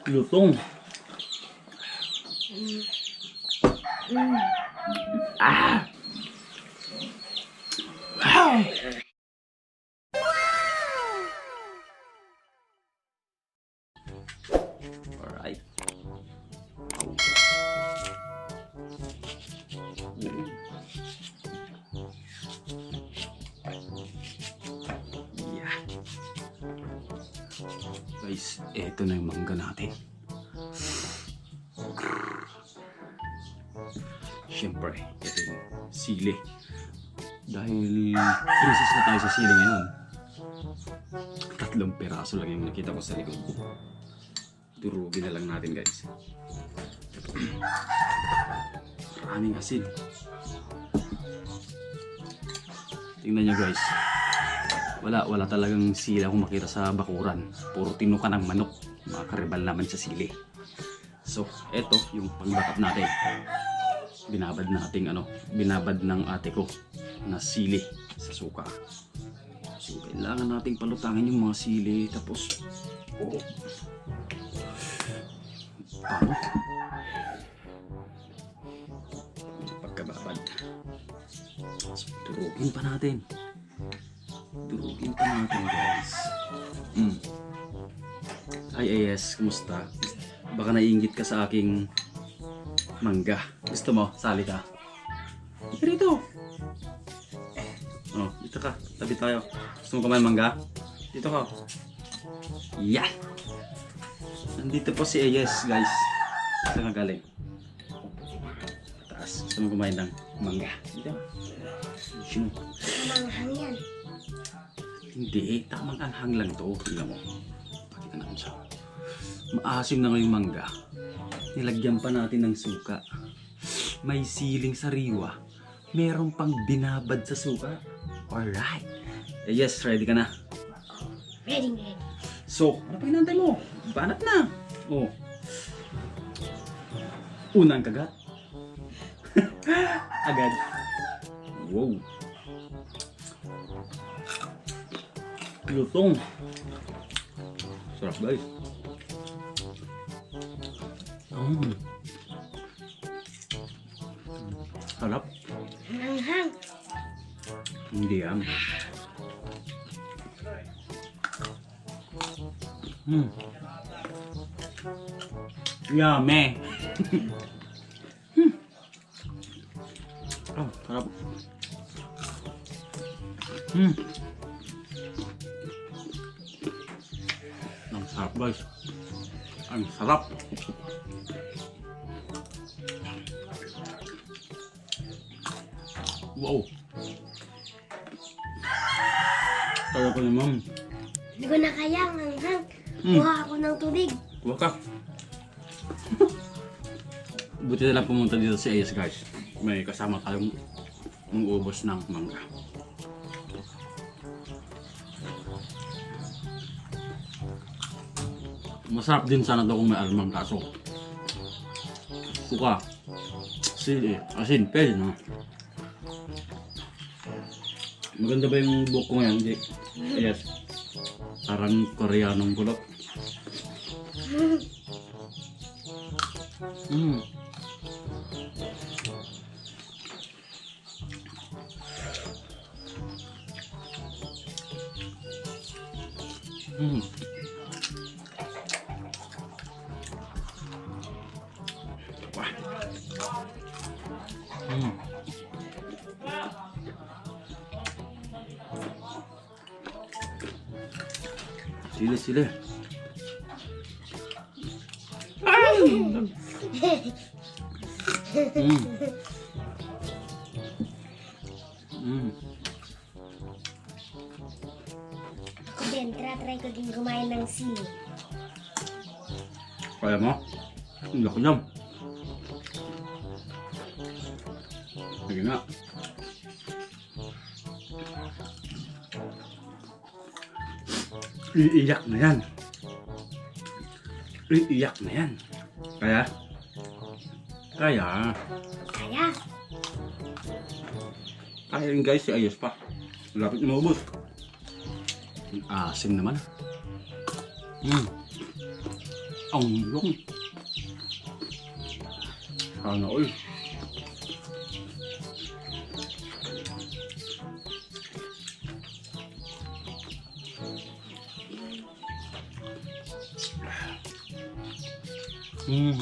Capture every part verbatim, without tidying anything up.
Lutong. Ah! Wow! Alright. Yeah. Guys, eto na yung mangga natin. Siyempre, ito yung sili. Dahil princess na tayo sa sili ngayon. Tatlong piraso lang yung nakita ko sa likod. Durugin na lang natin, guys. Maraming asin. Tingnan nyo, guys. Wala, wala talagang sili akong makita sa bakuran. Puro tinuka ng manok. Mga karibal naman sa sili. So, eto yung pang-backup natin. Binabad natin, ano, binabad ng ate ko na sili sa suka. So, kailangan nating palutangin yung mga sili. Tapos, oh. Paano? Pagkababad. So, durugin pa natin. Durugin pa natin, guys. Mm. Hi, A S. Kumusta? Baka naiinggit ka sa aking mangga. Gusto mo? Sali ka. Dito. Oh, dito ka. Tabi tayo. Gusto mo kumain mangga? Dito ka. Yeah. Nandito po si A S, guys. Saan ka galing? Taas. Gusto mo kumain ng mangga? Dito. Yun. Manghang yan. Hindi. Tamang anghang lang to. Tingnan mo. Pakita na kung saan. Maasim na ngayong mangga. Nilagyan pa natin ng suka. May siling sariwa. Meron pang binabad sa suka. Alright. Eh, yes, ready ka na? Ready, ready. So, ano pa inaantay mo? Banat na. Oh. Unang kagat. Agad. Wow. Lutong. Sarap, guys. Mm. Sarap. Manghang. Hindi yan. Hmm. Yummy. Hmm. Oh, sarap. Hmm. Ang sarap, guys. Ang sarap. Wow. Kaya ko naman. Hindi ko na kaya, manghang. Hmm. Kuha ako ng tubig. Kuha ka. Buti na lang pumunta dito si A S, guys. May kasama tayong umuubos ng mangga. Masarap din sana to kung may alamang, kaso suka, sili, asin, pwede na. Maganda ba yung buhok ko ngayon? Hindi. Yes. Parang Koreanong kulot. Mm. Mm. Wah. Mm. Sili, sili. Mm. Mm. Ako din, try ko din kumain ng sili. Kaya mo? Ang laki niyan. Sige nga. Iiyak na yan. Iiyak na yan. Kaya? Kaya. Kaya. Kaya yun, guys, si ayos pa. Lapit na maubos. Ang asim naman. Mm. Ang long. Sana all. Mm.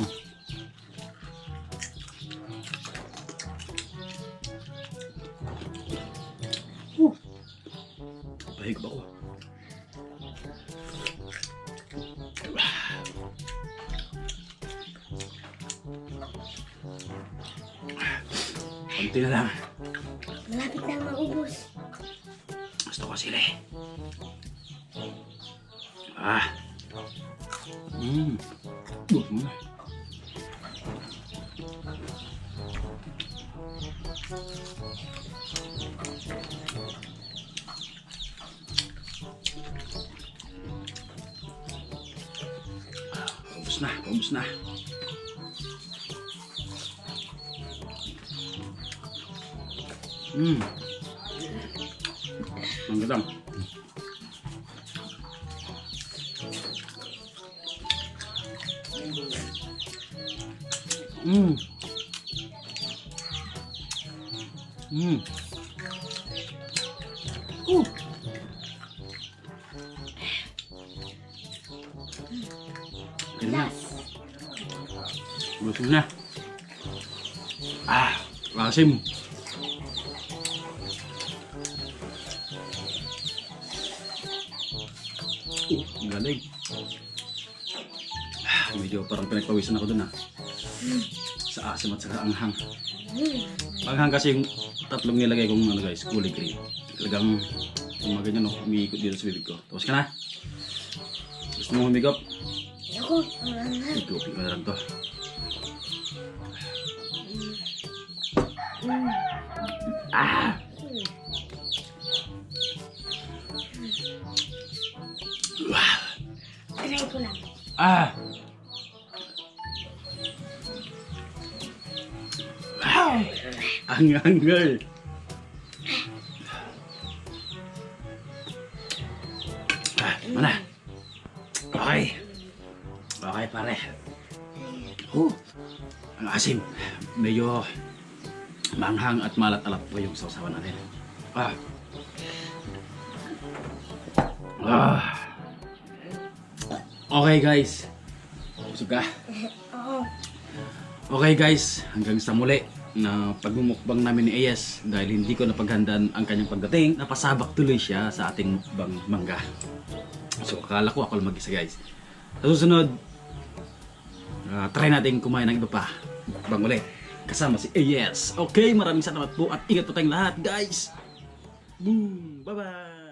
Pahigop ako. Konti na lang. Malapit na maubos. Gusto ko sili. Ah. Mm. Ubos mo na. Ubos na, ubos na. Mm. Ang gadang. Mm. Mm. Uh. Last. Gusto na. Ah, asim. Uh, ang galing. Ah, medyo parang pinagpawisan ako dun, ah. Sa asim at saka anghang. Anghang kasi yung tatlong nilagay kong ano, guys, kulay green. Talagang yung mga ganyan, no, umiikot dito sa bibig ko. Tapos ka na? Gusto mo humigop? Ayoko. Higupin ko na lang to. Ah! Try ko lang. Ah! Ang angay. Ah, mana. Okay. Okay, pare. Oh, ang asim. Medyo manghang at maalat-alat po yung sawsawan natin. Ah. Ah. Okay, guys. Busog ka? Oo. Okay, guys, hanggang sa muli na pagmumukbang namin ni Eyes dahil hindi ko napaghandaan ang kanyang pagdating, napasabak tuloy siya sa ating mukbang mangga. So, akala ko ako lang mag-isa, guys. Sa susunod, ah, try natin kumain ng iba pa. Mukbang ulit. Kasama si Eyes. Okay, maraming salamat po at ingat po tayong lahat, guys. Boom! Bye-bye!